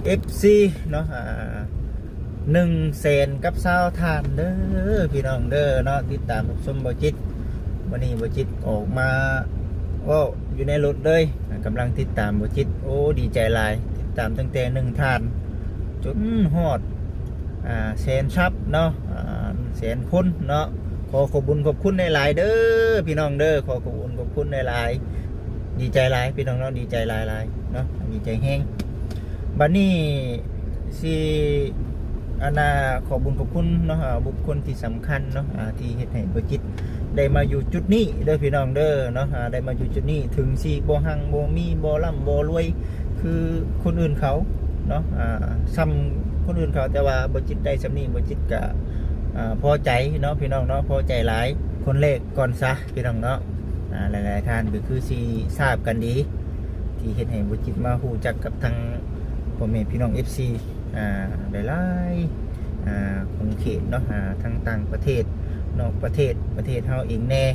ເອັຟຊີເນາະ ອ່າ ໜຶ່ງແສນກັບຊາວທ່ານເດີ ພີ່ນ້ອງເດີເນາະ ຕິດຕາມຮັບຊົມບໍ່ຈິດ. ມື້ນີ້ບໍ່ຈິດອອກມາເວົ້າຢູ່ໃນລົດເລີຍ ກຳລັງຕິດຕາມບໍ່ຈິດ. ໂອ້ ດີໃຈຫຼາຍ ຕິດຕາມຕັ້ງແຕ່ໜຶ່ງທ່ານຈົນຮອດ ອ່າ ແສນຊັບເນາະ ອ່າ ແສນຄົນເນາະ. ຂໍຂອບບຸນຂອບຄຸນຫຼາຍໆເດີ ພີ່ນ້ອງເດີ ຂໍຂອບບຸນຂອບຄຸນຫຼາຍໆ. ດີໃຈຫຼາຍ ພີ່ນ້ອງເນາະ ດີໃຈຫຼາຍໆເນາະ ດີໃຈແຮງ. ບັດນີ້ຊິ ອັນນ່າ ຂໍບຸນຂອບຄຸນເນາະ ອ່າ ບຸກຄົນທີ່ສຳຄັນເນາະ ອ່າ ທີ່ເຮັດໃຫ້ບໍ່ຈິດໄດ້ມາຢູ່ຈຸດນີ້ເດີ ພີ່ນ້ອງເດີເນາະ ອ່າ ໄດ້ມາຢູ່ຈຸດນີ້ ເຖິງຊິບໍ່ຮັ່ງບໍ່ມີ ບໍ່ລ່ຳບໍ່ລວຍຄືຄົນອື່ນເຂົາເນາະ ອ່າ ສ່ຳຄົນອື່ນເຂົາ ແຕ່ວ່າບໍ່ຈິດໄດ້ສ່ຳນີ້ ບໍ່ຈິດກະ ອ່າ ພໍໃຈເນາະ ພີ່ນ້ອງເນາະ ພໍໃຈຫຼາຍ. ຄົນແລກກ່ອນຊະ ພີ່ນ້ອງເນາະ ອ່າ ຫຼາຍໆທ່ານກໍຄືຊິຊາບກັນດີ ທີ່ເຮັດໃຫ້ບໍ່ຈິດມາຮູ້ຈັກກັບທາງພໍ່ແມ່ພີ່ນ້ອງເອັຟຊີ ອ່າ ຫຼາຍໆ ອ່າ ຂົງເຂດເນາະ ອ່າ ທັງຕ່າງປະເທດ ນອກປະເທດ ປະເທດເຮົາເອງແດ່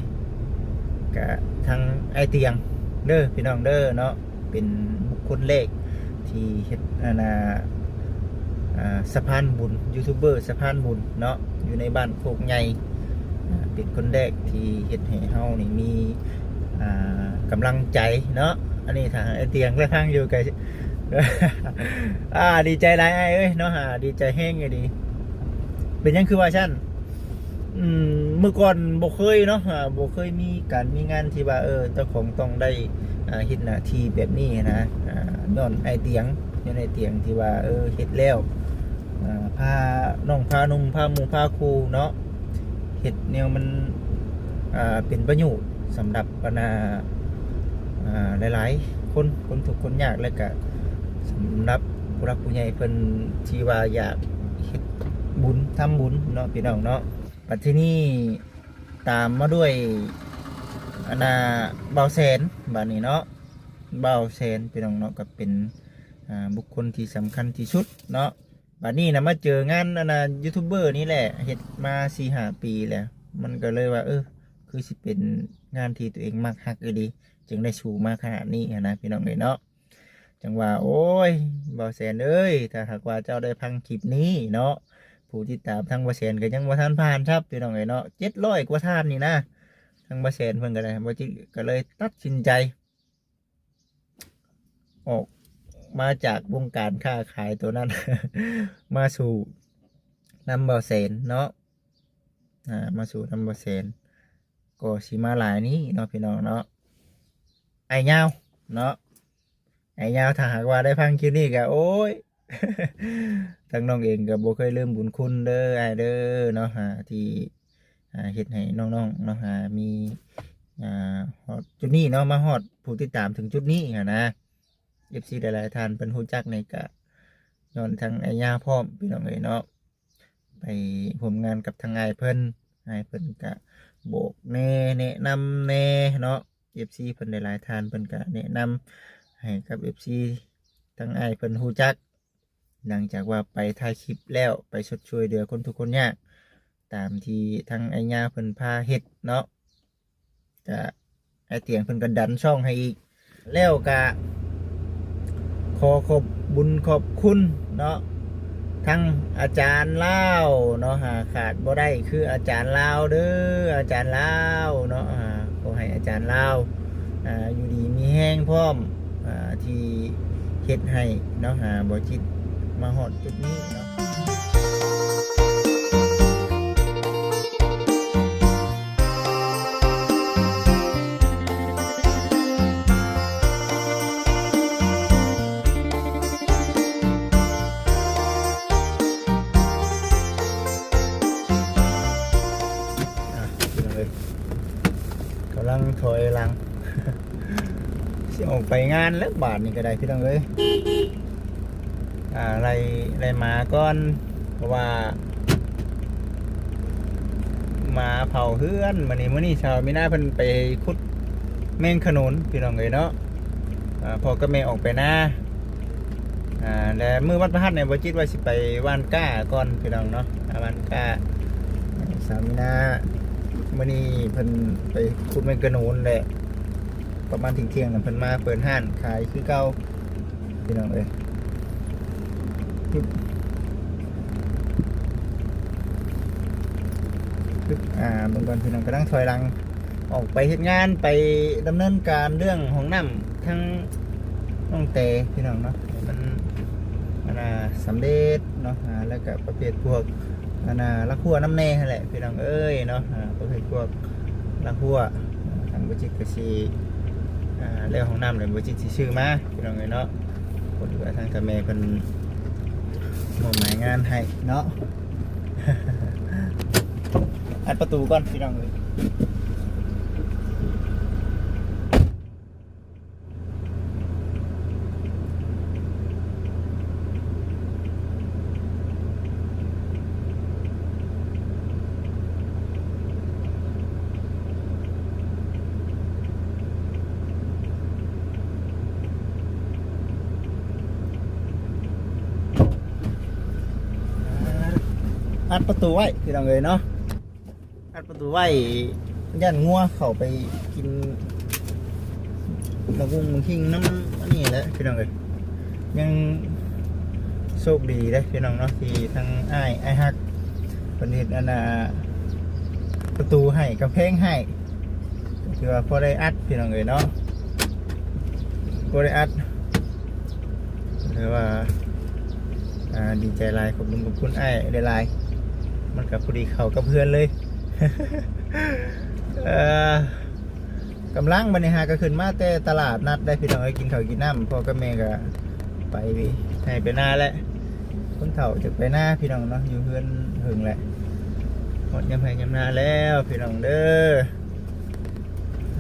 ກະທາງອ້າຍຕຽງເດີ ພີ່ນ້ອງເດີເນາະ ເປັນບຸກຄົນແລກທີ່ເຮັດ ອັນນ່າ ອ່າ ສະພານບຸນ ຢູທູບເບີສະພານບຸນເນາະ ຢູ່ໃນບ້ານໂຄກໃຫຍ່ ອ່າ ເປັນຄົນແລກທີ່ເຮັດໃຫ້ເຮົານີ້ມີ ອ່າ ກຳລັງໃຈເນາະ. ອັນນີ້ທາງອ້າຍຕຽງແລະທາງຢູ່ກະ ອ່າ ດີໃຈຫຼາຍອ້າຍເອີຍເນາະ ອ່າ ດີໃຈແຮງອີ່ຫຼີ. ເປັນຫຍັງຄືວ່າຊັ້ນ? ອືມ ເມື່ອກ່ອນບໍ່ເຄີຍເນາະ ອ່າ ບໍ່ເຄີຍມີການມີງານທີ່ວ່າ ເອີ ເຈົ້າຂອງຕ້ອງໄດ້ ອ່າ ເຮັດໜ້າທີ່ແບບນີ້ນະ ອ່າ ຍ້ອນອ້າຍຕຽງ ຍ້ອນອ້າຍຕຽງທີ່ວ່າ ເອີ ເຮັດແລ້ວ ອ່າ ພານ້ອງພາໜຸ່ມ ພາໝູ່ພາຄູ່ເນາະ ເຮັດແນວມັນ ອ່າ ເປັນປະໂຫຍດສຳລັບ ບັນດາ ອ່າ ຫຼາຍໆຄົນ ຄົນທຸກຄົນຍາກ ແລະກະສຳລັບຜູ້ຫຼັກຜູ້ໃຫຍ່ເພິ່ນທີ່ວ່າຢາກເຮັດບຸນທຳບຸນເນາະ ພີ່ນ້ອງເນາະ. ບັດທີນີ້ຕາມມາດ້ວຍ ອັນນ່າ ບ່າວແສນ ບາດນີ້ເນາະ ບ່າວແສນ ພີ່ນ້ອງເນາະ ກໍເປັນ ອ່າ ບຸກຄົນທີ່ສຳຄັນທີ່ສຸດເນາະ. ບາດນີ້ນະມາເຈີງານ ອັນນ່າ ຢູທູບເບີນີ້ແຫຼະ ເຮັດມາສີ່ຫ້າປີແລ້ວ ມັນກໍເລີຍວ່າ ເອີ ຄືຊິເປັນງານທີ່ຕົວເອງມັກຮັກອີ່ຫຼີ ຈຶ່ງໄດ້ສູ້ມາຂະໜາດນີ້ຫັ້ນນະ ພີ່ນ້ອງເອີຍເນາະ. ຈັ່ງວ່າ ໂອ້ຍ ບ່າວແສນເອີຍ ຖ້າຫາກວ່າເຈົ້າໄດ້ຟັງຄລິບນີ້ເນາະ ຜູ້ຕິດຕາມທາງບ່າວແສນກໍຍັງບໍ່ທັນຜ່ານຊັບ ພີ່ນ້ອງເອີຍເນາະ ເຈັດຮ້ອຍກວ່າທ່ານນີ້ນະ ທາງບ່າວແສນເພິ່ນກໍໄດ້ ບໍ່ຈິດກໍເລີຍຕັດສິນໃຈ ອອກມາຈາກວົງການຄ້າຂາຍໂຕນັ້ນ ມາສູ້ນຳບ່າວແສນເນາະ ອ່າ ມາສູ້ນຳບ່າວແສນ ກໍຊິມາຫຼາຍນີ້ເນາະ ພີ່ນ້ອງເນາະ ອ້າຍຍາວເນາະ ອ້າຍຍາວ ຖ້າຫາກວ່າໄດ້ຟັງຄລິບນີ້ກໍ ໂອ້ຍ ທາງນ້ອງເອງກໍບໍ່ເຄີຍລືມບຸນຄຸນເດີອ້າຍເດີເນາະ ອ່າ ທີ່ ອ່າ ເຮັດໃຫ້ນ້ອງໆເນາະ ອ່າ ມີ ອ່າ ຮອດຈຸດນີ້ເນາະ ມາຮອດຜູ້ຕິດຕາມເຖິງຈຸດນີ້ຫັ້ນນະ ເອັຟຊີຫຼາຍໆທ່ານເພິ່ນຮູ້ຈັກນີ້ກະຍ້ອນທາງອ້າຍຍາພ້ອມ ພີ່ນ້ອງເອີຍເນາະ ໄປຮ່ວມງານກັບທາງອ້າຍເພິ່ນ ອ້າຍເພິ່ນກະບອກແດ່ ແນະນຳແດ່ເນາະ ເອັຟຊີເພິ່ນຫຼາຍໆທ່ານເພິ່ນກະແນະນຳໃຫ້ກັບເອັຟຊີທາງອ້າຍເພິ່ນຮູ້ຈັກ ຫຼັງຈາກວ່າໄປຖ່າຍຄລິບແລ້ວ ໄປຊົດຊ່ວຍເຫຼືອຄົນທຸກຄົນຍາກ ຕາມທີ່ທາງອ້າຍຍາເພິ່ນພາເຮັດເນາະ ກະອ້າຍຕຽງເພິ່ນກໍດັນຊ່ອງໃຫ້ອີກ ແລ້ວກະຂໍຂອບບຸນຂອບຄຸນເນາະ ທັງອາຈານລາວເນາະ ຫາຂາດບໍ່ໄດ້ຄືອາຈານລາວເດີ ອາຈານລາວເນາະ ອ່າ ຂໍໃຫ້ອາຈານລາວ ອ່າ ຢູ່ດີມີແຮງພ້ອມ ອ່າ ທີ່ເຮັດໃຫ້ເນາະ ອ່າ ບໍ່ຈິດມາຮອດຈຸດນີ້ເນາະ. ອ່ະ ພີ່ນ້ອງເອີຍ ກຳລັງຖອຍຫຼັງ ຊິອອກໄປງານແລ້ວບາດນີ້ກໍໄດ້ ພີ່ນ້ອງເອີຍ ອ່າ ໄລ່ ໄລ່ໝາກ່ອນ ເພາະວ່າໝາເຝົ້າເຮືອນ. ມື້ນີ້ ມື້ນີ້ສາວມີນາເພິ່ນໄປຂຸດແມງຂະໜູນ ພີ່ນ້ອງເອີຍເນາະ ອ່າ ພໍ່ກັບແມ່ອອກໄປນາ ອ່າ ແລະ ມື້ວັນພະຫັດນີ້ ບໍ່ຈິດວ່າຊິໄປຫວ່ານກ້າກ່ອນ ພີ່ນ້ອງເນາະ ອ່າ ຫວ່ານກ້າ. ສາວມີນາ ມື້ນີ້ເພິ່ນໄປຂຸດແມງຂະໜູນແຫຼະ ປະມານທ່ຽງໆ ແລ້ວເພິ່ນມາເປີດຮ້ານຂາຍຄືເກົ່າ ພີ່ນ້ອງເອີຍ. ອາ ເບິ່ງກ່ອນພີ່ນ້ອງ ກຳລັງຖອຍຫຼັງອອກໄປເຮັດງານ ໄປດຳເນີນການເລື່ອງຫ້ອງນ້ຳທາງນ້ອງແຕພີ່ນ້ອງເນາະ ໃຫ້ມັນ ອັນນ່າ ສຳເລັດເນາະ ອາ ແລ້ວກະປະເພດພວກ ອັນນ່າ ລັກຮົ້ວນຳແດ່ຫັ້ນແຫຼະພີ່ນ້ອງເອີຍເນາະ ອາ ປະເພດພວກລັກຮົ້ວ ທາງບໍ່ຈິດກະຊິ ອາ ແລ້ວຫ້ອງນ້ຳແລ້ວ ບໍ່ຈິດຊິຊື້ມາພີ່ນ້ອງເອີຍເນາະ ພໍດີວ່າທາງຕາແມ່ເພິ່ນມອບໝາຍງານໃຫ້ເນາະ ອັດປະຕູກ່ອນພີ່ນ້ອງເອີຍ. ອັດປະຕູໄວ້ພີ່ນ້ອງເອີຍເນາະ. ອັດປະຕູໄວ້ ຢ້ານງົວເຂົ້າໄປກິນໝາກຫຸ່ງໝາກຫິ່ງນຳອັນນີ້ແຫຼະພີ່ນ້ອງເອີຍ ຍັງໂຊກດີເດ້ພີ່ນ້ອງເນາະ ທີ່ທາງອ້າຍ ອ້າຍຮັກເພິ່ນເຮັດອັນນ່າ ປະຕູໃຫ້ ກຳແພງໃຫ້ ຖືວ່າພໍໄດ້ອັດພີ່ນ້ອງເອີຍເນາະ ພໍໄດ້ອັດ ຖືວ່າ ອ່າ ດີໃຈຫຼາຍ ຂອບຄຸນ ຂອບຄຸນອ້າຍຫຼາຍໆ ມັນກໍພໍດີເຂົ້າກັບເຮືອນເລີຍ ເອີ ກຳລັງບັດນີ້ຫາກໍຂຶ້ນມາແຕ່ຕະຫຼາດນັດໄດ້ພີ່ນ້ອງເອີຍ ກິນເຂົ້າກິນນ້ຳ ພໍ່ກັບແມ່ກໍໄປໄຮ່ໄປນາແຫຼະ ຄົນເຖົ້າຈະໄປນາພີ່ນ້ອງເນາະ ຢູ່ເຮືອນເຫິງແຫຼະ ຮອດຍາມໄຮ່ຍາມນາແລ້ວພີ່ນ້ອງເດີ.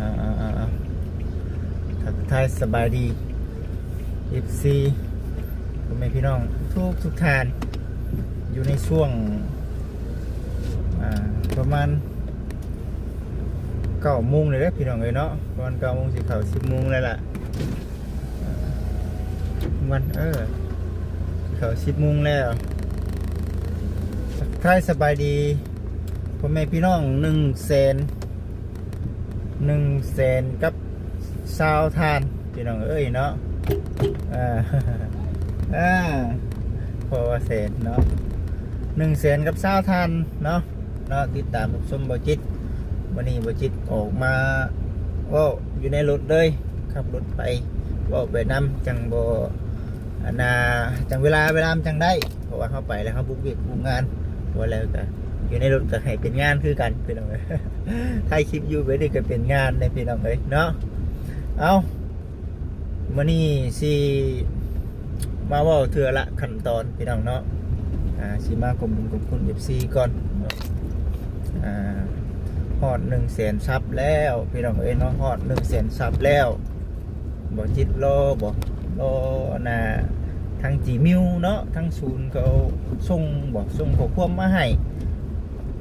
ອ່າໆໆ ທັກທາຍສະບາຍດີ ເອັຟຊີ ພໍ່ແມ່ພີ່ນ້ອງທຸກໆທ່ານ ຢູ່ໃນຊ່ວງ ອ່າ ປະມານເກົ້າໂມງນີ້ແຫຼະພີ່ນ້ອງເອີຍເນາະ ປະມານເກົ້າໂມງ ຊິເຂົ້າສິບໂມງແລ້ວລະ ອ່າ ວັນ ເອີ ເຂົ້າສິບໂມງແລ້ວ ທັກທາຍສະບາຍດີ ພໍ່ແມ່ພີ່ນ້ອງ ໜຶ່ງແສນ ໜຶ່ງແສນກັບຊາວທ່ານ ພີ່ນ້ອງເອີຍເນາະ ເອີ ເອີ ພໍວ່າແສນເນາະ ໜຶ່ງແສນກັບຊາວທ່ານເນາະ ເນາະ ຕິດຕາມຮັບຊົມບໍ່ຈິດ ມື້ນີ້ບໍ່ຈິດອອກມາເວົ້າຢູ່ໃນລົດເລີຍ ຂັບລົດໄປ ເວົ້າໄປນຳ ຈັ່ງບໍ່ ອັນນ່າ ຈັ່ງເວລາ ເວລາມັນຈັ່ງໄດ້ ເພາະວ່າເຮົາໄປແລ້ວເຮົາບຸກວຽກບຸກງານ ເພາະວ່າແລ້ວກໍຢູ່ໃນລົດກໍໃຫ້ເປັນງານຄືກັນພີ່ນ້ອງເອີຍ ຖ່າຍຄລິບຢູ່ແບບນີ້ກໍເປັນງານເດ້ພີ່ນ້ອງເອີຍເນາະ ເອົ້າ ມື້ນີ້ຊິມາເວົ້າເທື່ອລະຂັ້ນຕອນພີ່ນ້ອງເນາະ ອ່າ ຊິມາຂອບຄຸນຂອບຄຸນເອັຟຊີກ່ອນເນາະ ອ່າ ຮອດໜຶ່ງແສນຊັບແລ້ວພີ່ນ້ອງເອີຍເນາະ ຮອດໜຶ່ງແສນຊັບແລ້ວ ບໍ່ຈິດລໍບໍ່ ລໍອັນນ່າ ທາງຈີເມວເນາະ ທາງສູນເຂົາສົ່ງບໍ່ ສົ່ງຂໍ້ຄວາມມາໃຫ້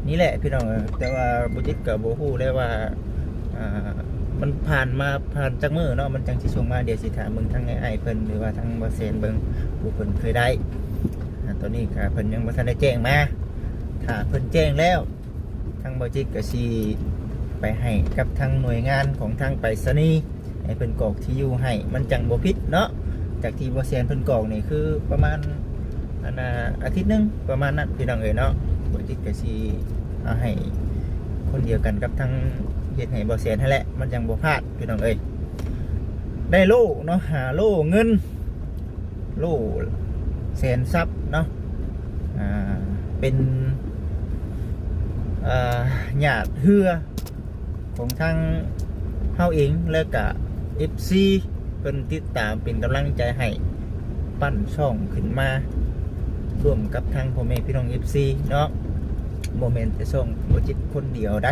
ນີ້ແຫຼະພີ່ນ້ອງເອີຍ ແຕ່ວ່າບໍ່ຈິດກໍບໍ່ຮູ້ແລ້ວວ່າ ອ່າ ມັນຜ່ານມາ ຜ່ານຈັກມື້ເນາະ ມັນຈັ່ງຊິສົ່ງມາ ດຽວຊິຖາມເບິ່ງທາງອ້າຍເພິ່ນ ຫຼືວ່າທາງບໍ່ແສນເບິ່ງ ຜູ້ເພິ່ນເຄີຍໄດ້ ອ່າ ຕອນນີ້ກໍເພິ່ນຍັງບໍ່ທັນໄດ້ແຈ້ງມາ ຖ້າເພິ່ນແຈ້ງແລ້ວ ທາງບໍ່ຈິດກໍຊິໄປໃຫ້ກັບທາງໜ່ວຍງານຂອງທາງໄປສະນີ ໃຫ້ເພິ່ນກອກທີ່ຢູ່ໃຫ້ ມັນຈັ່ງບໍ່ຜິດເນາະ ຈາກທີ່ບໍ່ແສນເພິ່ນກອກນີ້ຄືປະມານ ອັນນ່າ ອາທິດໜຶ່ງ ປະມານນັ້ນພີ່ນ້ອງເອີຍເນາະ ບໍ່ຈິດກໍຊິເອົາໃຫ້ຄົນດຽວກັນກັບທາງເຮັດໃຫ້ບໍ່ແສນຫັ້ນແຫຼະ ມັນຈັ່ງບໍ່ພາດພີ່ນ້ອງເອີຍ ໄດ້ໂລ່ເນາະ ຫ້າໂລ່ເງິນ ໂລ່ແສນຊັບເນາະ ອ່າ ເປັນ ອ່າ ຍາດເຮືອຂອງທາງເຮົາເອງ ແລ້ວກະເອັຟຊີເພິ່ນຕິດຕາມເປັນກຳລັງໃຈໃຫ້ ປັ້ນຊ່ອງຂຶ້ນມາ ຮ່ວມກັບທາງພໍ່ແມ່ພີ່ນ້ອງເອັຟຊີເນາະ ບໍ່ແມ່ນແຕ່ຊ່ອງບໍ່ຈິດຄົນດຽວໃດ໋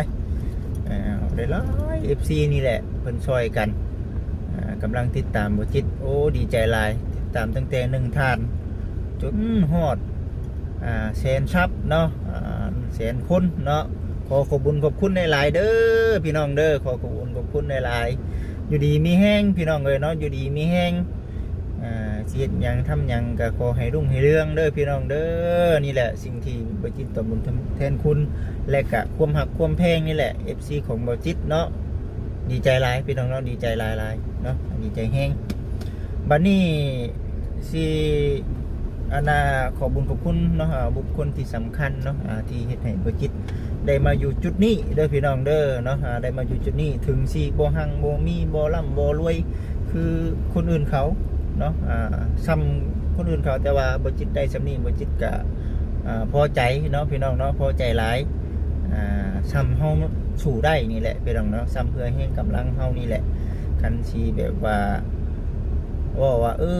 ອ່າ ຫຼາຍໆເອັຟຊີນີ້ແຫຼະ ເພິ່ນຊ່ອຍກັນ ອ່າ ກຳລັງຕິດຕາມບໍ່ຈິດ ໂອ້ ດີໃຈຫຼາຍ ຕິດຕາມຕັ້ງແຕ່ໜຶ່ງທ່ານ ຈົນຮອດ ອ່າ ແສນຊັບເນາະ ອ່າ ແສນຄົນເນາະ ຂໍຂອບບຸນຂອບຄຸນຫຼາຍໆເດີ ພີ່ນ້ອງເດີ ຂໍຂອບບຸນຂອບຄຸນຫຼາຍໆ ຢູ່ດີມີແຮງ ພີ່ນ້ອງເອີຍເນາະ ຢູ່ດີມີແຮງ ອ່າ ຊິເຮັດຫຍັງທຳຫຍັງກໍຂໍໃຫ້ຮຸ່ງໃຫ້ເຮືອງເດີ ພີ່ນ້ອງເດີ ນີ້ແຫຼະ ສິ່ງທີ່ບໍ່ຈິດຕອບບຸນແທນຄຸນ ແລະກະຄວາມຮັກຄວາມແພງນີ້ແຫຼະ ເອັຟຊີຂອງບໍ່ຈິດເນາະ ດີໃຈຫຼາຍພີ່ນ້ອງເນາະ ດີໃຈຫຼາຍໆເນາະ ດີໃຈແຮງ ບັດນີ້ຊິ ອັນນ່າ ຂອບບຸນຂອບຄຸນເນາະ ອ່າ ບຸກຄົນທີ່ສຳຄັນເນາະ ອ່າ ທີ່ເຮັດໃຫ້ບໍ່ຈິດໄດ້ມາຢູ່ຈຸດນີ້ເດີພີ່ນ້ອງເດີເນາະ ອ່າ ໄດ້ມາຢູ່ຈຸດນີ້ ເຖິງຊິບໍ່ຮັ່ງບໍ່ມີ ບໍ່ລ່ຳບໍ່ລວຍຄືຄົນອື່ນເຂົາເນາະ ອ່າ ສ່ຳຄົນອື່ນເຂົາ ແຕ່ວ່າບໍ່ຈິດໄດ້ສ່ຳນີ້ ບໍ່ຈິດກະ ອ່າ ພໍໃຈເນາະພີ່ນ້ອງເນາະ ພໍໃຈຫຼາຍ ອ່າ ສ່ຳເຮົາສູ້ໄດ້ນີ້ແຫຼະພີ່ນ້ອງເນາະ ສ່ຳເຫື່ອແຮງກຳລັງເຮົານີ້ແຫຼະ ຄັນຊິແບບວ່າ ເວົ້າວ່າ ເອີ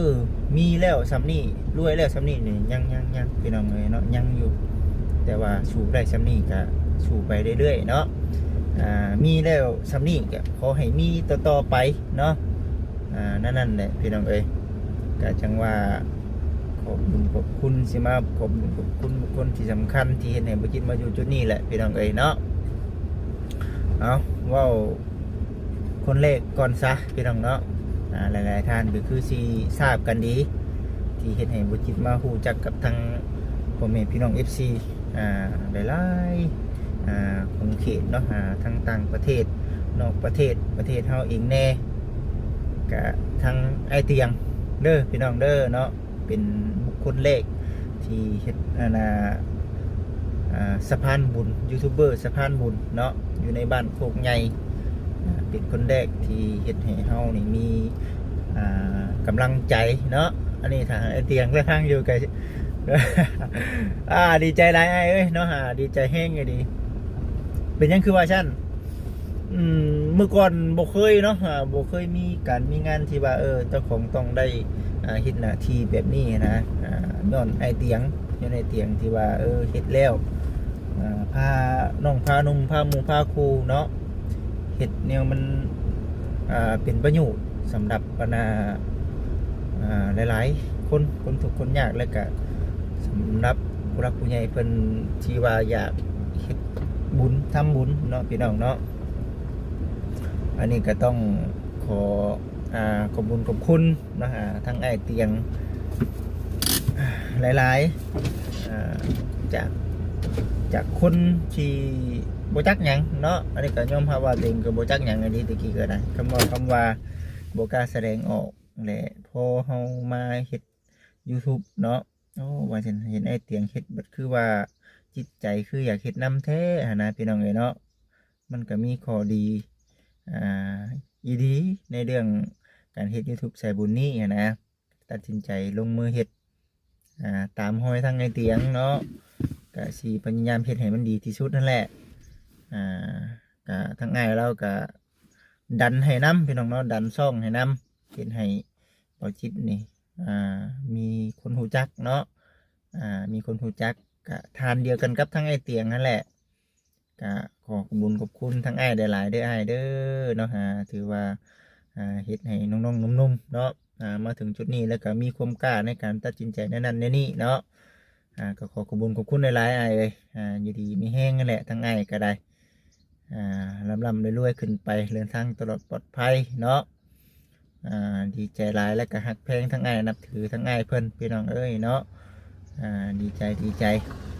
ມີແລ້ວສ່ຳນີ້ ລວຍແລ້ວສ່ຳນີ້ນີ້ ຍັງ ຍັງ ຍັງ ພີ່ນ້ອງເອີຍເນາະ ຍັງຢູ່ ແຕ່ວ່າສູ້ໄດ້ສ່ຳນີ້ກະສູ້ໄປເລື້ອຍໆເນາະ ອ່າ ມີແລ້ວສ່ຳນີ້ກະຂໍໃຫ້ມີຕໍ່ໆໄປເນາະ ອ່າ ນັ້ນ ນັ້ນແຫຼະພີ່ນ້ອງເອີຍ ກະຈັ່ງວ່າ ຂອບບຸນຂອບຄຸນ ຊິມາຂອບບຸນຂອບຄຸນບຸກຄົນທີ່ສຳຄັນ ທີ່ເຮັດໃຫ້ບໍ່ຈິດມາຢູ່ຈຸດນີ້ແຫຼະພີ່ນ້ອງເອີຍເນາະ ເອົາ ເວົ້າ ຄົນແລກກ່ອນຊະພີ່ນ້ອງເນາະ ອ່າ ຫຼາຍໆທ່ານກໍຄືຊິຊາບກັນດີ ທີ່ເຮັດໃຫ້ບໍ່ຈິດມາຮູ້ຈັກກັບທັງພໍ່ແມ່ພີ່ນ້ອງເອັຟຊີ ອ່າ ຫຼາຍໆ ອ່າ ຂົງເຂດເນາະ ອ່າ ທັງຕ່າງປະເທດ ນອກປະເທດ ປະເທດເຮົາເອງແດ່ ກະທັງອ້າຍຕຽງເດີພີ່ນ້ອງເດີເນາະ ເປັນບຸກຄົນແລກທີ່ເຮັດ ອັນນ່າ ອ່າ ສະພານບຸນ ຢູທູບເບີສະພານບຸນເນາະ ຢູ່ໃນບ້ານໂຄກໃຫຍ່ ອ່າ ເປັນຄົນແລກທີ່ເຮັດໃຫ້ເຮົານີ້ມີ ອ່າ ກຳລັງໃຈເນາະ ອັນນີ້ຖ້າອ້າຍຕຽງແລະທາງຢູ່ກະ ອ່າ ດີໃຈຫຼາຍອ້າຍເອີຍເນາະ ອ່າ ດີໃຈແຮງອີ່ຫຼີ ເປັນຫຍັງຄືວ່າຊັ້ນ? ອືມ ເມື່ອກ່ອນບໍ່ເຄີຍເນາະ ອ່າ ບໍ່ເຄີຍມີການມີງານທີ່ວ່າ ເອີ ເຈົ້າຂອງຕ້ອງໄດ້ ອ່າ ເຮັດໜ້າທີ່ແບບນີ້ນະ ອ່າ ຍ້ອນອ້າຍຕຽງ ຍ້ອນອ້າຍຕຽງທີ່ວ່າ ເອີ ເຮັດແລ້ວ ອ່າ ພານ້ອງພາໜຸ່ມ ພາໝູ່ພາຄູ່ເນາະ ເຮັດແນວມັນ ອ່າ ເປັນປະໂຫຍດສຳລັບ ບັນດາ ອ່າ ຫຼາຍໆຄົນ ຄົນທຸກຄົນຍາກ ແລະກະສຳລັບຜູ້ຫຼັກຜູ້ໃຫຍ່ເພິ່ນທີ່ວ່າຢາກເຮັດບຸນທຳບຸນເນາະ ພີ່ນ້ອງເນາະ ອັນນີ້ກະຕ້ອງຂໍ ອ່າ ຂອບບຸນຂອບຄຸນເນາະ ອ່າ ທັງອ້າຍຕຽງຫຼາຍໆ ອ່າ ຈາກ ຈາກຄົນທີ່ບໍ່ຈັກຫຍັງເນາະ ອັນນີ້ກະຍອມຮັບວ່າຕົວເອງກະບໍ່ຈັກຫຍັງອີ່ຫຼີ ແຕ່ກີ້ກະໄດ້ ຄຳເວົ້າຄຳວ່າ ບໍ່ກ້າສະແດງອອກ ແລະ ພໍເຮົາມາເຮັດຢູທູບເນາະ ໂອ້ ວ່າຊັ້ນ ເຫັນອ້າຍຕຽງເຮັດ ບັດຄືວ່າຈິດໃຈຄືຢາກເຮັດນຳແທ້ຫັ້ນນະ ພີ່ນ້ອງເອີຍເນາະ ມັນກະມີຂໍ້ດີ ອ່າ ອີ່ດີ ໃນເລື່ອງການເຮັດຢູທູບສາຍບຸນນີ້ຫັ້ນນະ ຕັດສິນໃຈລົງມືເຮັດ ອ່າ ຕາມຮອຍທາງອ້າຍຕຽງເນາະ ກະຊິພະຍາຍາມເຮັດໃຫ້ມັນດີທີ່ສຸດຫັ້ນແຫຼະ ອ່າ ກະທາງອ້າຍລາວກະດັນໃຫ້ນຳ ພີ່ນ້ອງເນາະ ດັນຊ່ອງໃຫ້ນຳ ເຮັດໃຫ້ບ່າວຈິດນີ້ ອ່າ ມີຄົນຮູ້ຈັກເນາະ ອ່າ ມີຄົນຮູ້ຈັກ ກະທ່ານດຽວກັນກັບທາງອ້າຍຕຽງຫັ້ນແຫຼະ ກະຂໍຂອບບຸນຂອບຄຸນທາງອ້າຍຫຼາຍໆເດີ ອ້າຍເດີເນາະ ອ່າ ຖືວ່າ ອ່າ ເຮັດໃຫ້ນ້ອງໆໜຸ່ມໆເນາະ ອ່າ ມາເຖິງຈຸດນີ້ ແລ້ວກະມີຄວາມກ້າໃນການຕັດສິນໃຈແນວນັ້ນແນວນີ້ເນາະ ອ່າ ກໍຂໍຂອບບຸນຂອບຄຸນຫຼາຍໆ ອ້າຍເອີຍ ອ່າ ຢູ່ດີມີແຮງຫັ້ນແຫຼະ ທາງອ້າຍກໍໄດ້ ອ່າ ລ່ຳໆລວຍໆຂຶ້ນໄປ ເດີນທາງຕະຫຼອດປອດໄພເນາະ ອ່າ ດີໃຈຫຼາຍ ແລະກະຮັກແພງທັງອ້າຍ ນັບຖືທັງອ້າຍເພິ່ນ ພີ່ນ້ອງເອີຍເນາະ ອ່າ ດີໃຈ ດີໃຈ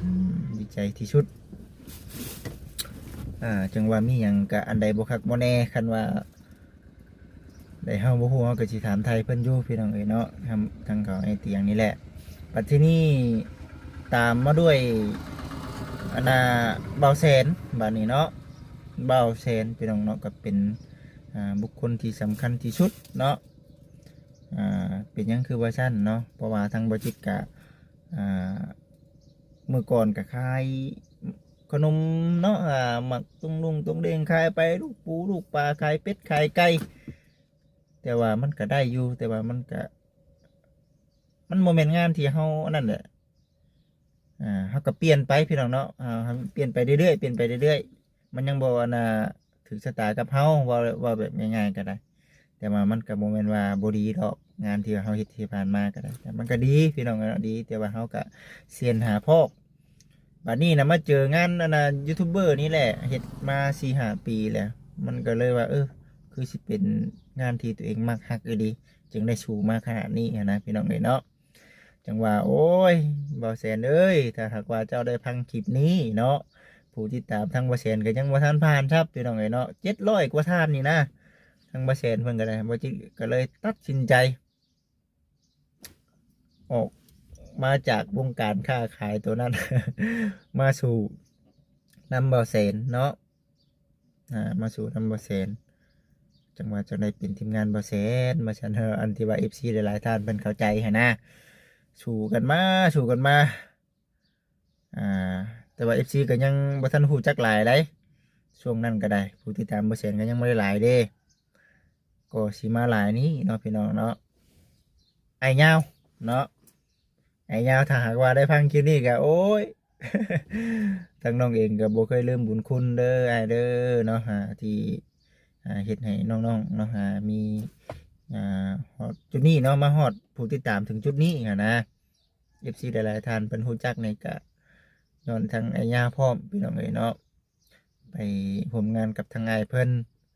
ອືມ ດີໃຈທີ່ສຸດ ອ່າ ຈັ່ງວ່າມີຫຍັງກະອັນໃດບໍ່ຄັກບໍ່ແນ່ ຄັນວ່າ ແລະເຮົາບໍ່ຮູ້ ເຮົາກໍຊິຖາມໄຖ່ເພິ່ນຢູ່ ພີ່ນ້ອງເອີຍເນາະ ທາງ ທາງເຂົາໄອ້ຕຽງນີ້ແຫຼະ ບັດທີນີ້ຕາມມາດ້ວຍ ອັນນ່າ ບ່າວແສນ ບາດນີ້ເນາະ ບ່າວແສນ ພີ່ນ້ອງເນາະ ກໍເປັນ ອ່າ ບຸກຄົນທີ່ສຳຄັນທີ່ສຸດເນາະ ອ່າ ເປັນຫຍັງຄືວ່າຊັ້ນເນາະ ເພາະວ່າທາງບ່າວຈິດກະ ອ່າ ເມື່ອກ່ອນກະຂາຍ ຂະໜົມເນາະ ອ່າ ໝາກຕຸງລຸງຕຸງເດັງ ຂາຍໄປລູກປູລູກປາ ຂາຍເປັດຂາຍໄກ່ ແຕ່ວ່າມັນກະໄດ້ຢູ່ ແຕ່ວ່າມັນກະ ມັນບໍ່ແມ່ນງານທີ່ເຮົາອັນນັ້ນແຫຼະ ອ່າ ເຮົາກະປ່ຽນໄປພີ່ນ້ອງເນາະ ເຮົາປ່ຽນໄປເລື້ອຍໆ ປ່ຽນໄປເລື້ອຍໆ ມັນຍັງບໍ່ອັນນ່າ ຖືກຊະຕາກັບເຮົາ ເວົ້າ ເວົ້າແບບງ່າຍໆກໍໄດ້ ແຕ່ວ່າມັນກໍບໍ່ແມ່ນວ່າບໍ່ດີດອກ ງານທີ່ວ່າເຮົາເຮັດທີ່ຜ່ານມາກໍໄດ້ ແຕ່ມັນກໍດີພີ່ນ້ອງເນາະ ດີ ແຕ່ວ່າເຮົາກໍຊຽນຫາພອກ ບາດນີ້ນະມາເຈີງານອັນນ່າ ຢູທູບເບີນີ້ແຫຼະ ເຮັດມາສີ່ຫ້າປີແລ້ວ ມັນກໍເລີຍວ່າ ເອີ ຄືຊິເປັນງານທີ່ຕົວເອງມັກຮັກອີ່ຫຼີ ຈຶ່ງໄດ້ສູ້ມາຂະໜາດນີ້ຫັ້ນນະ ພີ່ນ້ອງເອີຍເນາະ. ຈັ່ງວ່າ ໂອ້ຍ ບ່າວແສນເອີຍ ຖ້າຫາກວ່າເຈົ້າໄດ້ຟັງຄລິບນີ້ເນາະ ຜູ້ຕິດຕາມທາງບ່າວແສນກໍຍັງບໍ່ທັນຜ່ານຊັບ ພີ່ນ້ອງເອີຍເນາະ ເຈັດຮ້ອຍກວ່າທ່ານນີ້ນະ ທາງບ່າວແສນເພິ່ນກໍໄດ້ ບ່າວຈິດກໍເລີຍຕັດສິນໃຈ ອອກ ມາຈາກວົງການຄ້າຂາຍໂຕນັ້ນ ມາສູ້ນຳບ່າວແສນເນາະ ອ່າ ມາສູ້ນຳບ່າວແສນ ຈັ່ງວ່າຈັ່ງໄດ້ເປັນທີມງານບ່າວແສນວ່າຊັ້ນເນາະ ອັນທີ່ວ່າເອັຟຊີຫຼາຍໆທ່ານເພິ່ນເຂົ້າໃຈຫັ້ນນະ ສູ້ກັນມາ ສູ້ກັນມາ ອ່າ ແຕ່ວ່າເອັຟຊີກໍຍັງບໍ່ທັນຮູ້ຈັກຫຼາຍໃດ໋ ຊ່ວງນັ້ນກໍໄດ້ ຜູ້ຕິດຕາມບ່າວແສນກໍຍັງບໍ່ໄດ້ຫຼາຍເດ້ ກໍຊິມາຫຼາຍນີ້ເນາະ ພີ່ນ້ອງເນາະ ອ້າຍຍາວເນາະ ອ້າຍຍາວ ຖ້າຫາກວ່າໄດ້ຟັງຄລິບນີ້ກໍ ໂອ້ຍ ທາງນ້ອງເອງກໍບໍ່ເຄີຍລືມບຸນຄຸນເດີອ້າຍເດີເນາະ ອ່າ ທີ່ ອ່າ ເຮັດໃຫ້ນ້ອງໆເນາະ ອ່າ ມີ ອ່າ ຮອດຈຸດນີ້ເນາະ ມາຮອດຜູ້ຕິດຕາມເຖິງຈຸດນີ້ຫັ້ນນະ ເອັຟຊີຫຼາຍໆທ່ານເພິ່ນຮູ້ຈັກນີ້ກະຍ້ອນທາງອ້າຍຍາພ້ອມ ພີ່ນ້ອງເອີຍເນາະ ໄປຮ່ວມງານກັບທາງອ້າຍເພິ່ນ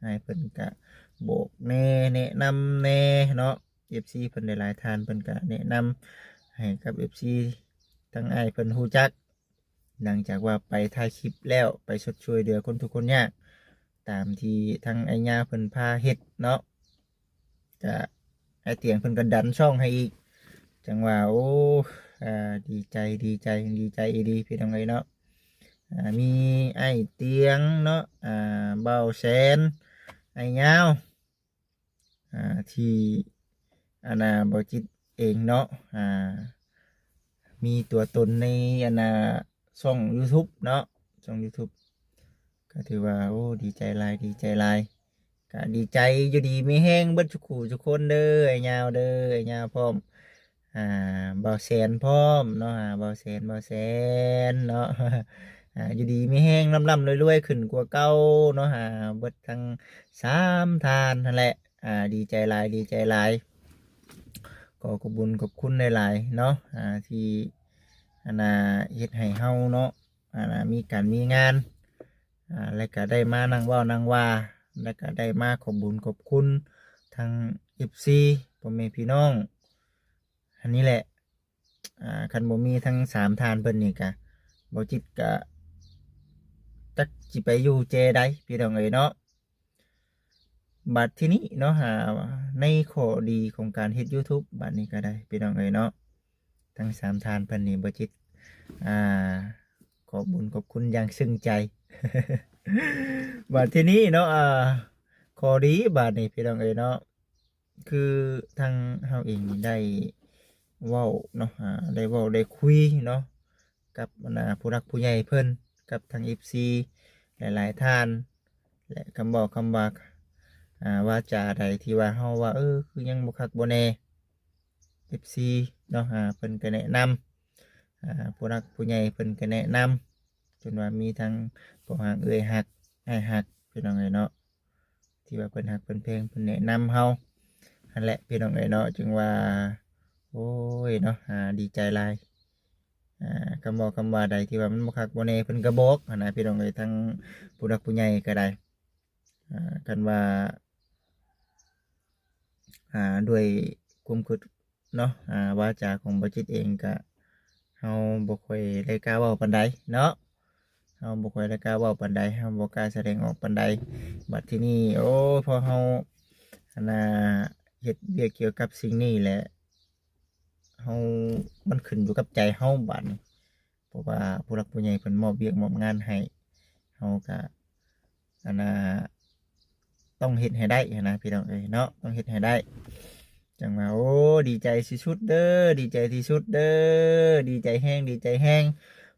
ອ້າຍເພິ່ນກະບອກແດ່ ແນະນຳແດ່ເນາະ ເອັຟຊີເພິ່ນຫຼາຍໆທ່ານເພິ່ນກະແນະນຳໃຫ້ກັບເອັຟຊີ ທາງອ້າຍເພິ່ນຮູ້ຈັກ ຫຼັງຈາກວ່າໄປຖ່າຍຄລິບແລ້ວ ໄປຊົດຊ່ວຍເຫຼືອຄົນທຸກຄົນຍາກ ຕາມທີ່ທາງອ້າຍຍາເພິ່ນພາເຮັດເນາະ ກະອ້າຍຕຽງເພິ່ນກໍດັນຊ່ອງໃຫ້ອີກ ຈັ່ງວ່າ ໂອ້ ອ່າ ດີໃຈ ດີໃຈ ດີໃຈອີ່ຫຼີ ພີ່ນ້ອງເອີຍເນາະ ອ່າ ມີອ້າຍຕຽງເນາະ ອ່າ ບ່າວແສນ ອ້າຍຍາວ ອ່າ ທີ່ ອັນນ່າ ບ່າວຈິດເອງເນາະ ອ່າ ມີຕົວຕົນໃນ ອັນນ່າ ຊ່ອງຢູທູບເນາະ ຊ່ອງຢູທູບ ກໍຖືວ່າ ໂອ້ ດີໃຈຫຼາຍ ດີໃຈຫຼາຍ ກະດີໃຈ ຢູ່ດີມີແຮງເບິດທຸກຄູ່ທຸກຄົນເດີ ອ້າຍຍາວເດີ ອ້າຍຍາວພ້ອມ ອ່າ ບ່າວແສນພ້ອມເນາະ ອ່າ ບ່າວແສນ ບ່າວແສນເນາະ ອ່າ ຢູ່ດີມີແຮງ ລ່ຳໆລວຍໆຂຶ້ນກວ່າເກົ່າເນາະ ອ່າ ເບິດທັງສາມທ່ານຫັ້ນແຫຼະ ອ່າ ດີໃຈຫຼາຍ ດີໃຈຫຼາຍ ກໍຂອບບຸນຂອບຄຸນຫຼາຍໆເນາະ ອ່າ ທີ່ ອັນນ່າ ເຮັດໃຫ້ເຮົາເນາະ ອັນນ່າ ມີການມີງານ ອ່າ ແລະກະໄດ້ມານັ່ງເວົ້ານັ່ງວ່າ ແລະກະໄດ້ມາຂອບບຸນຂອບຄຸນທັງເອັຟຊີ ພໍ່ແມ່ພີ່ນ້ອງ ອັນນີ້ແຫຼະ ອ່າ ຄັນບໍ່ມີທັງສາມທ່ານເພິ່ນນີ້ກະ ບ່າວຈິດກະຈັກຊິໄປຢູ່ແຈໃດ ພີ່ນ້ອງເອີຍເນາະ ບັດທີນີ້ເນາະ ອ່າ ໃນຂໍ້ດີຂອງການເຮັດຢູທູບ ບັດນີ້ກໍໄດ້ ພີ່ນ້ອງເອີຍເນາະ ທັງສາມທ່ານເພິ່ນນີ້ ບ່າວຈິດ ອ່າ ຂອບບຸນຂອບຄຸນຢ່າງເຊິ່ງໃຈ ບັດທີນີ້ເນາະ ອ່າ ຂໍ້ດີບາດນີ້ ພີ່ນ້ອງເອີຍເນາະ ຄືທາງເຮົາເອງນີ້ໄດ້ເວົ້າເນາະ ອ່າ ໄດ້ເວົ້າໄດ້ຄຸຍເນາະ ກັບ ອັນນ່າ ຜູ້ຫຼັກຜູ້ໃຫຍ່ເພິ່ນ ກັບທາງເອັຟຊີຫຼາຍໆທ່ານ ແລະ ຄຳເວົ້າຄຳວ່າ ອ່າ ວາຈາໃດທີ່ວ່າເຮົາວ່າ ເອີ ຄືຍັງບໍ່ຄັກບໍ່ແນ່ ເອັຟຊີເນາະ ອ່າ ເພິ່ນກໍແນະນຳ ອ່າ ຜູ້ຫຼັກຜູ້ໃຫຍ່ເພິ່ນກໍແນະນຳ ຈົນວ່າມີທັງພໍ່ຮັກເອື້ອຍຮັກ ອ້າຍຮັກ ພີ່ນ້ອງເອີຍເນາະ ທີ່ວ່າເພິ່ນຮັກເພິ່ນແພງ ເພິ່ນແນະນຳເຮົາຫັ້ນແຫຼະ ພີ່ນ້ອງເອີຍເນາະ ຈຶ່ງວ່າ ໂອ້ຍເນາະ ອ່າ ດີໃຈຫຼາຍ ອ່າ ຄຳເວົ້າຄຳວ່າໃດທີ່ວ່າມັນບໍ່ຄັກບໍ່ແນ່ ເພິ່ນກໍບອກຫັ້ນນະ ພີ່ນ້ອງເອີຍ ທັງຜູ້ຫຼັກຜູ້ໃຫຍ່ກໍໄດ້ ອ່າ ຄັນວ່າ ອ່າ ດ້ວຍຄວາມຄິດເນາະ ອ່າ ວາຈາຂອງບ່າວຈິດເອງກະ ເຮົາບໍ່ຄ່ອຍໄດ້ກ້າເວົ້າປານໃດເນາະ ເຮົາບໍ່ຄ່ອຍໄດ້ກ້າເວົ້າປານໃດ ເຮົາບໍ່ກ້າສະແດງອອກປານໃດ ບັດທີນີ້ ໂອ້ ພໍເຮົາ ອັນນ່າ ເຮັດວຽກກ່ຽວກັບສິ່ງນີ້ແຫຼະ ເຮົາ ມັນຂຶ້ນຢູ່ກັບໃຈເຮົາບາດນີ້ ເພາະວ່າຜູ້ຫຼັກຜູ້ໃຫຍ່ເພິ່ນມອບວຽກມອບງານໃຫ້ ເຮົາກະ ອັນນ່າ ຕ້ອງເຮັດໃຫ້ໄດ້ຫັ້ນນະ ພີ່ນ້ອງເອີຍເນາະ ຕ້ອງເຮັດໃຫ້ໄດ້ ຈັ່ງວ່າ ໂອ້ ດີໃຈທີ່ສຸດເດີ ດີໃຈທີ່ສຸດເດີ ດີໃຈແຮງ ດີໃຈແຮງ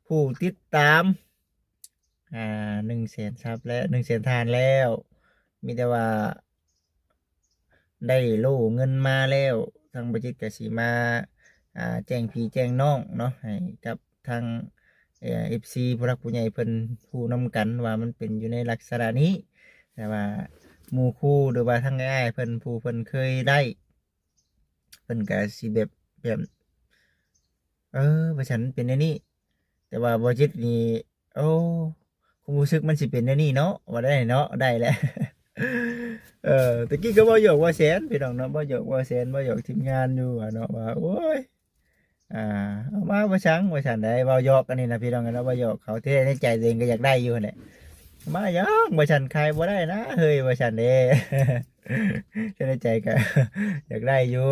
ຜູ້ຕິດຕາມ ອ່າ ໜຶ່ງແສນຊັບແລ້ວ ໜຶ່ງແສນທ່ານແລ້ວ ມີແຕ່ວ່າ ໄດ້ໂລ່ເງິນມາແລ້ວ ທາງບ່າວຈິດກໍຊິມາ ອ່າ ແຈ້ງພີ່ແຈ້ງນ້ອງເນາະ ໃຫ້ກັບທາງ ເອີ ເອັຟຊີ ຜູ້ຫຼັກຜູ້ໃຫຍ່ເພິ່ນຮູ້ນຳກັນວ່າມັນເປັນຢູ່ໃນລັກສະນະນີ້ ແຕ່ວ່າໝູ່ຄູ່ ຫຼືວ່າທາງອ້າຍເພິ່ນ ຜູ້ເພິ່ນເຄີຍໄດ້ ເພິ່ນກໍຊິແບບ ແບບ ເອີ ວ່າຊັ້ນ ເປັນແນວນີ້ ແຕ່ວ່າບ່າວຈິດນີ້ ໂອ້ ຄວາມຮູ້ສຶກມັນຊິເປັນແນວນີ້ເນາະ ວ່າໄດ້ເນາະ ໄດ້ແຫຼະ ເອີ ຕະກີ້ກໍເວົ້າຢອກບ່າວແສນ ພີ່ນ້ອງເນາະ ເວົ້າຢອກບ່າວແສນ ເວົ້າຢອກທີມງານຢູ່ຫັ້ນເນາະ ວ່າ ໂອ້ຍ ອ່າ ເອົາມາບໍ່ຊັງວ່າຊັ້ນໃດ ເວົ້າຢອກ ອັນນີ້ນະ ພີ່ນ້ອງເນາະ ເວົ້າຢອກເຂົາ ແທ້ໃນໃຈຕົວເອງກໍຢາກໄດ້ຢູ່ຫັ້ນແຫຼະ ເອົາມາຫຍັງວ່າຊັ້ນ ຂາຍບໍ່ໄດ້ນະເຮີ້ຍ ວ່າຊັ້ນເດ້ ແຕ່ໃນໃຈກໍຢາກໄດ້ຢູ່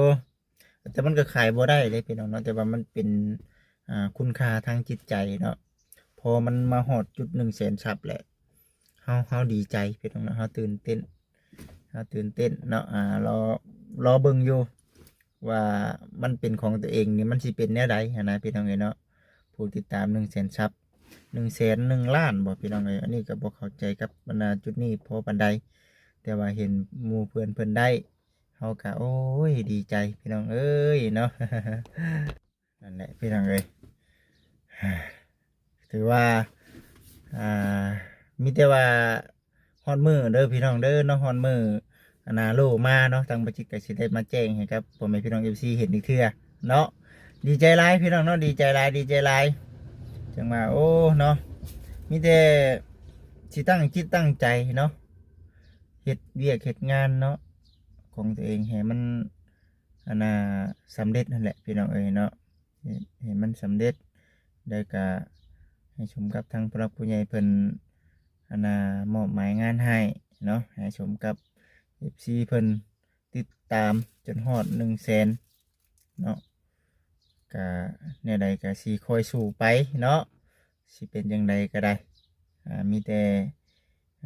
ແຕ່ມັນກໍຂາຍບໍ່ໄດ້ເດ້ພີ່ນ້ອງເນາະ ແຕ່ວ່າມັນເປັນ ອ່າ ຄຸນຄ່າທາງຈິດໃຈເນາະ. ພໍມັນມາຮອດຈຸດໜຶ່ງແສນຊັບແຫຼະ ເຮົາ ເຮົາດີໃຈພີ່ນ້ອງເນາະ ເຮົາຕື່ນເຕັ້ນ ເຮົາຕື່ນເຕັ້ນເນາະ. ອ່າ ລໍ ລໍເບິ່ງຢູ່ວ່າມັນເປັນຂອງຕົວເອງນີ້ ມັນຊິເປັນແນວໃດຫັ້ນນະພີ່ນ້ອງເອີຍເນາະ. ຜູ້ຕິດຕາມໜຶ່ງແສນຊັບ ໜຶ່ງແສນ ໜຶ່ງລ້ານບໍ່ພີ່ນ້ອງເອີຍ. ອັນນີ້ກໍບໍ່ເຂົ້າໃຈກັບບັນດາຈຸດນີ້ພໍປານໃດ ແຕ່ວ່າເຫັນໝູ່ເພື່ອນເພິ່ນໄດ້ ເຮົາກໍ ໂອ້ຍ ດີໃຈພີ່ນ້ອງເອີຍເນາະ. ນັ້ນແຫຼະພີ່ນ້ອງເອີຍ ຖືວ່າ ອ່າ ມີແຕ່ວ່າຮອດມື້ເດີພີ່ນ້ອງເດີເນາະ ຮອດມື້ອັນນາໂລມາເນາະ ທາງບໍ່ຈິດກໍຊິໄດ້ມາແຈ້ງໃຫ້ກັບພໍ່ແມ່ພີ່ນ້ອງເອັຟຊີເຫັນອີກເທື່ອເນາະ. ດີໃຈຫຼາຍພີ່ນ້ອງເນາະ ດີໃຈຫຼາຍ ດີໃຈຫຼາຍ. ຈັ່ງວ່າ ໂອ້ ເນາະ ມີແຕ່ຊິຕັ້ງຈິດຕັ້ງໃຈເນາະ ເຮັດວຽກເຮັດງານເນາະ ຂອງຕົວເອງໃຫ້ມັນ ອັນນ່າ ສຳເລັດຫັ້ນແຫຼະພີ່ນ້ອງເອີຍເນາະ ໃຫ້ ໃຫ້ມັນສຳເລັດ ແລ້ວກະໃຫ້ສົມກັບທາງຜູ້ຫຼັກຜູ້ໃຫຍ່ເພິ່ນ ອັນນ່າ ມອບໝາຍງານໃຫ້ເນາະ ໃຫ້ສົມກັບເອັຟຊີເພິ່ນຕິດຕາມຈົນຮອດໜຶ່ງແສນເນາະ. ກະແນວໃດກະຊິຄອຍສູ້ໄປເນາະ ຊິເປັນຈັ່ງໃດກໍໄດ້ ອ່າ ມີແຕ່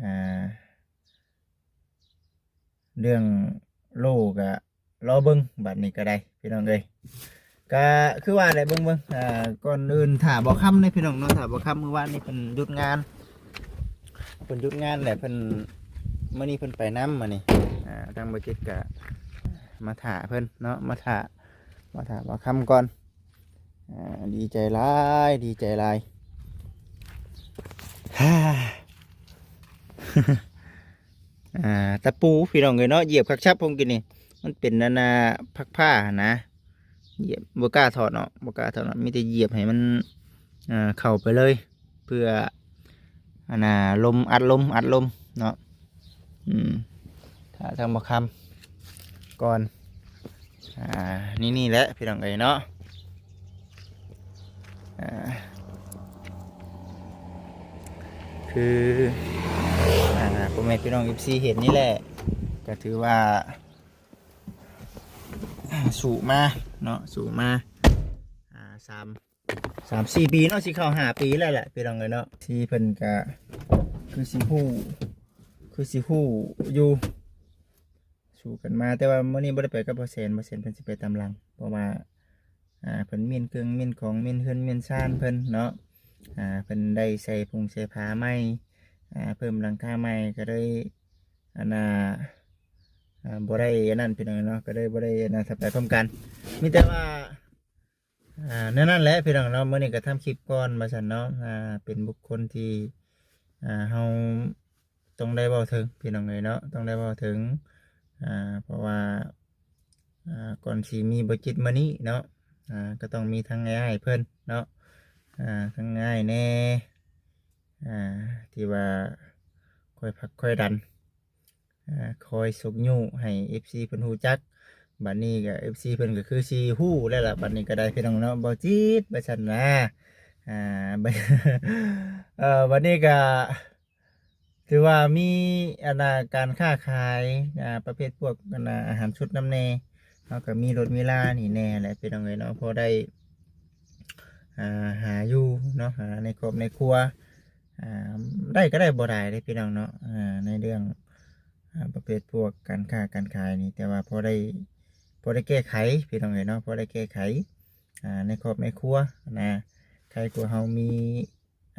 ອ່າ ເລື່ອງໂລກະລໍເບິ່ງບັດນີ້ກໍໄດ້ພີ່ນ້ອງເອີຍ. ກະຄືວ່າແຫຼະ ເບິ່ງໆ ອ່າ ກ່ອນອື່ນຖ້າບໍ່ຄຳເດ້ພີ່ນ້ອງເນາະ ຖ້າບໍ່ຄຳ ມື້ວານນີ້ເພິ່ນຢຸດງານ ເພິ່ນຢຸດງານແຫຼະ ເພິ່ນ ມື້ນີ້ເພິ່ນໄປນຳມື້ນີ້ ອ່າ ທາງບໍ່ຈິດກະມາຖ້າເພິ່ນເນາະ ມາຖ້າ ມາຖ້າບໍ່ຄຳກ່ອນ. ອ່າ ດີໃຈຫຼາຍ ດີໃຈຫຼາຍ ອ່າ ຕະປູພີ່ນ້ອງເອີຍເນາະ ຢຽບຄັກຊັບ ຜົມກິນນີ້ ມັນເປັນອັນນ່າ ພັກພ້າຫັ້ນນະ ຢຽບ ບໍ່ກ້າຖອດເນາະ ບໍ່ກ້າຖອດເນາະ ມີແຕ່ຢຽບໃຫ້ມັນ ອ່າ ເຂົ້າໄປເລີຍ ເພື່ອ ອັນນ່າ ລົມ ອັດລົມ ອັດລົມເນາະ. ອືມ ຖ້າທາງບໍ່ຄຳກ່ອນ ອ່າ ນີ້ ນີ້ແຫຼະພີ່ນ້ອງເອີຍເນາະ ອ່າ ຄື ອ່າ ພໍ່ແມ່ພີ່ນ້ອງເອັຟຊີເຫັນນີ້ແຫຼະ ກໍຖືວ່າ ສູ້ມາເນາະ ສູ້ມາ ອ່າ ສາມ ສາມສີ່ປີເນາະ ຊິເຂົ້າຫ້າປີແລ້ວແຫຼະພີ່ນ້ອງເອີຍເນາະ. ທີ່ເພິ່ນກະຄືຊິຮູ້ ຄືຊິຮູ້ຢູ່ ສູ້ກັນມາ ແຕ່ວ່າມື້ນີ້ບໍ່ໄດ້ໄປກັບບໍ່ແສນ ບໍ່ແສນເພິ່ນຊິໄປຕາມຫຼັງ ເພາະວ່າ ອ່າ ເພິ່ນມ້ຽນເຄື່ອງມ້ຽນຂອງ ມ້ຽນເຮືອນມ້ຽນຊານເພິ່ນເນາະ ອ່າ ເພິ່ນໄດ້ໃສ່ຜົງໃສ່ຜ້າໃໝ່ ອ່າ ເພີ່ມຫຼັງຄາໃໝ່ ກໍເລີຍ ອັນນ່າ ອ່າ ບໍ່ໄດ້ອັນນັ້ນພີ່ນ້ອງເນາະ ກໍເລີຍບໍ່ໄດ້ອັນນັ້ນ ຖ້າໄປພ້ອມກັນ ມີແຕ່ວ່າ ອ່າ ແນວນັ້ນແຫຼະພີ່ນ້ອງເນາະ ມື້ນີ້ກໍທຳຄລິບກ່ອນວ່າຊັ້ນເນາະ ອ່າ ເປັນບຸກຄົນທີ່ ອ່າ ເຮົາຕ້ອງໄດ້ເວົ້າເຖິງພີ່ນ້ອງເອີຍເນາະ ຕ້ອງໄດ້ເວົ້າເຖິງ ອ່າ ເພາະວ່າ ອ່າ ກ່ອນຊິມີບໍ່ຈິດມື້ນີ້ເນາະ ອ່າ ກໍຕ້ອງມີທັງອ້າຍເພິ່ນເນາະ ອ່າ ທັງອ້າຍແດ່ ອ່າ ທີ່ວ່າຄອຍຜັກຄອຍດັນ ອ່າ ຄອຍຊຸກຍູ້ໃຫ້ເອັຟຊີເພິ່ນຮູ້ຈັກ. ບັດນີ້ກໍເອັຟຊີເພິ່ນກໍຄືຊິຮູ້ແລ້ວລະ ບັດນີ້ກໍໄດ້ພີ່ນ້ອງເນາະ ເບົາຈິດວ່າຊັ້ນນະ ອ່າ ເອີ ບັດນີ້ກໍຖືວ່າມີອັນນ່າ ການຄ້າຂາຍ ອ່າ ປະເພດພວກອັນນ່າ ອາຫານສົດນຳແດ່ ເຮົາກໍມີລົດມີລານີ້ແດ່ແຫຼະພີ່ນ້ອງເອີຍເນາະ ພໍໄດ້ ອ່າ ຫາຢູ່ເນາະ ຫາໃນຄອບໃນຄົວ ອ່າ ໄດ້ກໍໄດ້ບໍ່ຫຼາຍເດ້ພີ່ນ້ອງເນາະ ອ່າ ໃນເລື່ອງ ອ່າ ປະເພດພວກການຄ້າການຂາຍນີ້ ແຕ່ວ່າພໍໄດ້ ພໍໄດ້ແກ້ໄຂພີ່ນ້ອງເອີຍເນາະ ພໍໄດ້ແກ້ໄຂ ອ່າ ໃນຄອບໃນຄົວນະ ໄຄກວ່າເຮົາມີ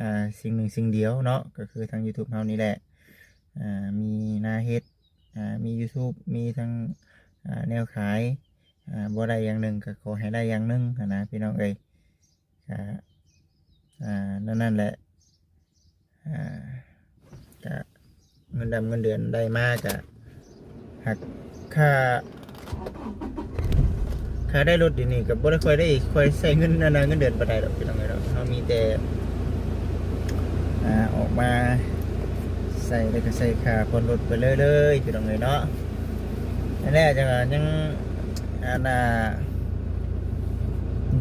ອ່າ ສິ່ງໜຶ່ງສິ່ງດຽວເນາະ ກໍຄືທາງຢູທູບເຮົານີ້ແຫຼະ ອ່າ ມີນາເຮັດ ອ່າ ມີຢູທູບ ມີທັງ ອ່າ ແນວຂາຍ ອ່າ ບໍ່ໄດ້ຢ່າງໜຶ່ງກໍຂໍໃຫ້ໄດ້ຢ່າງໜຶ່ງຫັ້ນນະພີ່ນ້ອງເອີຍ. ກະ ອ່າ ແນວນັ້ນແຫຼະ ອ່າ ກະເງິນດຳເງິນເດືອນໄດ້ມາກະ ຫາກຄ່າ ຄ່າໄດ້ລົດດຽວນີ້ກໍບໍ່ໄດ້ຄ່ອຍໄດ້ ຄ່ອຍໃຊ້ເງິນ ອັນນາ ເງິນເດືອນປານໃດດອກພີ່ນ້ອງເອີຍເນາະ ເຮົາມີແຕ່ ອ່າ ອອກມາໃຊ້ ແລ້ວກໍໃຊ້ຄ່າຜ່ອນລົດໄປເລື້ອຍໆ ພີ່ນ້ອງເອີຍເນາະ. ນັ້ນແຫຼະ ຈັ່ງວ່າຍັງ ອັນນ່າ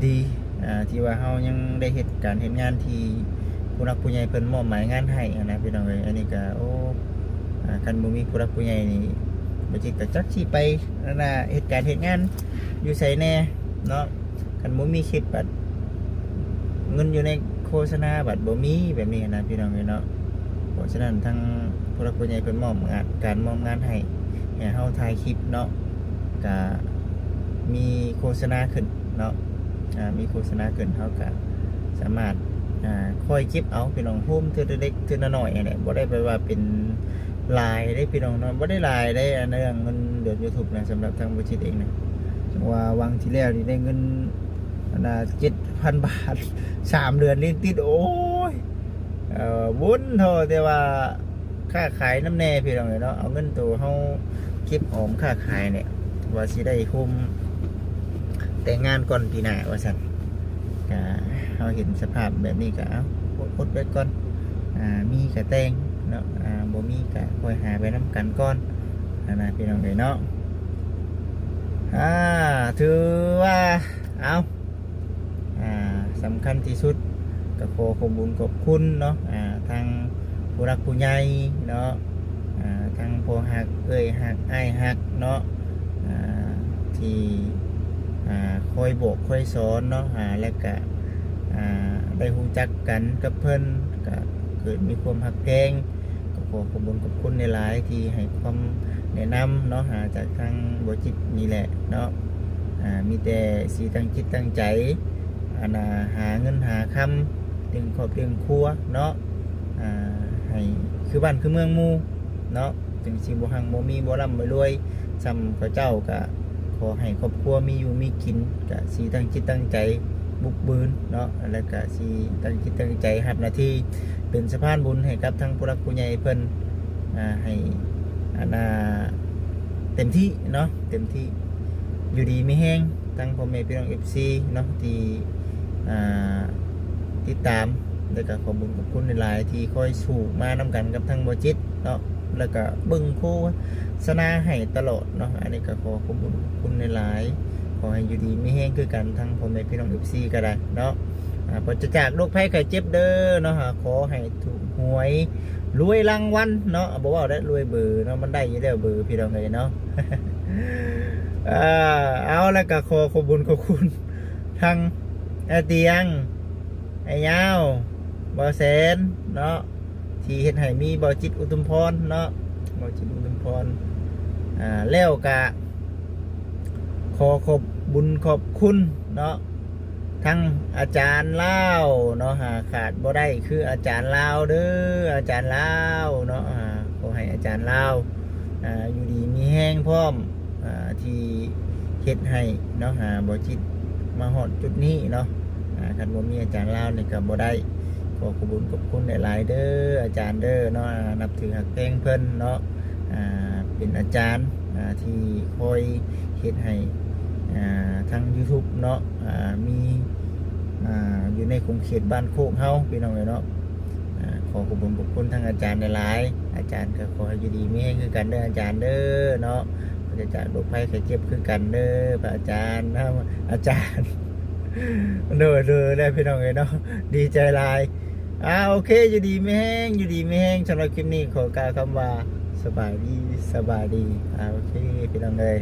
ດີ ອ່າ ທີ່ວ່າເຮົາຍັງໄດ້ເຮັດການເຮັດງານທີ່ຜູ້ຫຼັກຜູ້ໃຫຍ່ເພິ່ນມອບໝາຍງານໃຫ້ຫັ້ນນະ ພີ່ນ້ອງເອີຍ. ອັນນີ້ກໍ ໂອ້ ອ່າ ຄັນບໍ່ມີຜູ້ຫຼັກຜູ້ໃຫຍ່ນີ້ ບໍ່ຈິດກໍຈັກຊິໄປອັນນ່າເຮັດການເຮັດງານຢູ່ໃສແດ່ເນາະ. ຄັນບໍ່ມີຄລິບບັດເງິນຢູ່ໃນໂຄສະນາບັດບໍ່ມີ ແບບນີ້ນະພີ່ນ້ອງເອີຍເນາະ. ເພາະສະນັ້ນທາງຜູ້ຫຼັກຜູ້ໃຫຍ່ເພິ່ນມອບງານ ການມອບງານໃຫ້ ໃຫ້ເຮົາຖ່າຍຄລິບເນາະ ກະມີໂຄສະນາຂຶ້ນເນາະ ອ່າ ມີໂຄສະນາຂຶ້ນ ເຮົາກະສາມາດ ອ່າ ຄ່ອຍເກັບເອົາພີ່ນ້ອງ ໂຮມເທື່ອເລັກເທື່ອນ້ອຍຫັ້ນແຫຼະ ບໍ່ໄດ້ແບບວ່າເປັນຫຼາຍເດ້ພີ່ນ້ອງເນາະ ບໍ່ໄດ້ຫຼາຍເດ້ອັນເລື່ອງເງິນເດືອນ YouTube ນະ. ສຳລັບທາງບໍ່ຈິດເອງນະ ຈັ່ງວ່າວັງທີ່ແລ້ວນີ້ໄດ້ເງິນອັນນ່າ ເຈັດພັນບາດ ສາມເດືອນລີ້ນຕິດ ໂອ້ຍ ເອີ ບຸນທໍ່ ແຕ່ວ່າຄ້າຂາຍນຳແດ່ພີ່ນ້ອງເອີຍເນາະ ເອົາເງິນໂຕເຮົາເກັບອອມຄ້າຂາຍນີ້ ວ່າຊິໄດ້ໂຮມແຕ່ງງານກ່ອນປີໜ້າວ່າຊັ້ນ. ກະເຮົາເຫັນສະພາບແບບນີ້ກະເອົາ ອົດໆໄວ້ກ່ອນ ອ່າ ມີກະແຕ່ງເນາະ ອ່າ ບໍ່ມີກະຄ່ອຍຫາໄປນຳກັນກ່ອນຫັ້ນນະ ພີ່ນ້ອງເອີຍເນາະ. ອ່າ ຖືວ່າ ເອົາ ອ່າ ສຳຄັນທີ່ສຸດກໍຂໍຂອບບຸນຂອບຄຸນເນາະ ອ່າ ທາງຜູ້ຫຼັກຜູ້ໃຫຍ່ເນາະ ອ່າ ທາງພໍ່ຮັກ ເອື້ອຍຮັກ ອ້າຍຮັກເນາະ ອ່າ ທີ່ ອ່າ ຄອຍບອກຄອຍສອນເນາະ ອ່າ ແລະກະ ອ່າ ໄດ້ຮູ້ຈັກກັນກັບເພິ່ນ ກະເກີດມີຄວາມຮັກແພງ ກໍຂໍຂອບຄຸນຂອບຄຸນຫຼາຍໆ ທີ່ໃຫ້ຄວາມແນະນຳເນາະ ຫາຈາກທາງບໍ່ຈິດນີ້ແຫຼະເນາະ ອ່າ ມີແຕ່ຊິຕັ້ງຈິດຕັ້ງໃຈ ອັນນ່າ ຫາເງິນຫາຄຳ ລ້ຽງຄອບລ້ຽງຄົວເນາະ ອ່າ ໃຫ້ຄືບ້ານຄືເມືອງໝູ່ເນາະ ຈຶ່ງຊິບໍ່ຮັ່ງບໍ່ມີ ບໍ່ລ່ຳບໍ່ລວຍ ສ່ຳເຂົາເຈົ້າ ກະຂໍໃຫ້ຄອບຄົວມີຢູ່ມີກິນ ກະຊິຕັ້ງຈິດຕັ້ງໃຈບຸກບືນເນາະ ແລ້ວກະຊິຕັ້ງຈິດຕັ້ງໃຈຮັບໜ້າທີ່ເປັນສະພານບຸນໃຫ້ກັບທາງຜູ້ຫຼັກຜູ້ໃຫຍ່ເພິ່ນ ອ່າ ໃຫ້ ອັນນ່າ ເຕັມທີ່ເນາະ ເຕັມທີ່ ຢູ່ດີມີແຮງ ທັງພໍ່ແມ່ພີ່ນ້ອງ ເອັຟຊີ ເນາະ ທີ່ ອ່າ ຕິດຕາມ ແລ້ວກະຂອບບຸນຂອບຄຸນຫຼາຍໆ ທີ່ຄອຍສູ້ມານຳກັນກັບທາງບໍ່ຈິດເນາະ ແລ້ວກະເບິ່ງໂຄສະນາໃຫ້ຕະຫຼອດເນາະ ອັນນີ້ກະຂໍຂອບບຸນຂອບຄຸນຫຼາຍໆ ຂໍໃຫ້ຢູ່ດີມີແຮງຄືກັນ ທັງພໍ່ແມ່ພີ່ນ້ອງ ເອັຟຊີ ກະໄດ້ເນາະ ອ່າ ປາສຈາກໂລກໄພໄຂ້ເຈັບເດີເນາະ ຂໍໃຫ້ຖືກຫວຍ ລວຍລາງວັນເນາະ ບໍ່ເວົ້າແລ້ວ ລວຍເບີເນາະ ມັນໄດ້ຢູ່ແລ້ວເບີ ພີ່ນ້ອງເອີຍເນາະ ເອົາ ແລ້ວກະຂໍຂອບບຸນຂອບຄຸນທັງອ້າຍຕຽງ ອ້າຍຍາວ ບ່າວແສນເນາະ ທີ່ເຮັດໃຫ້ມີບ່າວຈິດ ອຸທຸມພອນເນາະ ບ່າວຈິດ ອຸທຸມພອນ ອ່າ ແລ້ວກະຂໍຂອບບຸນຂອບຄຸນເນາະ ທັງອາຈານລາວເນາະ ຫາຂາດບໍ່ໄດ້ຄືອາຈານລາວເດີ ອາຈານລາວເນາະ ອ່າ ຂໍໃຫ້ອາຈານລາວ ອ່າ ຢູ່ດີມີແຮງພ້ອມ ອ່າ ທີ່ເຮັດໃຫ້ເນາະ ອ່າ ບໍ່ຈິດມາຮອດຈຸດນີ້ເນາະ ອ່າ ຄັນບໍ່ມີອາຈານລາວນີ້ກໍບໍ່ໄດ້ ຂໍຂອບຄຸນຂອບຄຸນຫຼາຍໆເດີ ອາຈານເດີເນາະ ອ່າ ນັບຖືຮັກແພງເພິ່ນເນາະ ອ່າ ເປັນອາຈານ ອ່າ ທີ່ຄອຍເຮັດໃຫ້ ອ່າ ທາງ YouTube ເນາະ ອ່າ ມີ ອ່າ ຢູ່ໃນຂົງເຂດບ້ານໂຄກເຮົາ ພີ່ນ້ອງເອີຍເນາະ ອ່າ ຂໍຂອບຄຸນຂອບຄຸນທາງອາຈານຫຼາຍໆ ອາຈານກໍຂໍໃຫ້ຢູ່ດີມີແຮງຄືກັນເດີອາຈານເດີເນາະ ປາສຈາກໂລກໄພໄຂ້ເຈັບຄືກັນເດີພະອາຈານ ອາຈານ ໂດຍ ໂດຍ ແລ້ວພີ່ນ້ອງເອີຍເນາະ ດີໃຈຫຼາຍ ອ່າ ໂອເຄ ຢູ່ດີມີແຮງ ຢູ່ດີມີແຮງ ສຳລັບຄລິບນີ້ຂໍກ່າວຄຳວ່າ ສະບາຍດີ ສະບາຍດີ ອ່າ ໂອເຄ ພີ່ນ້ອງເອີຍ.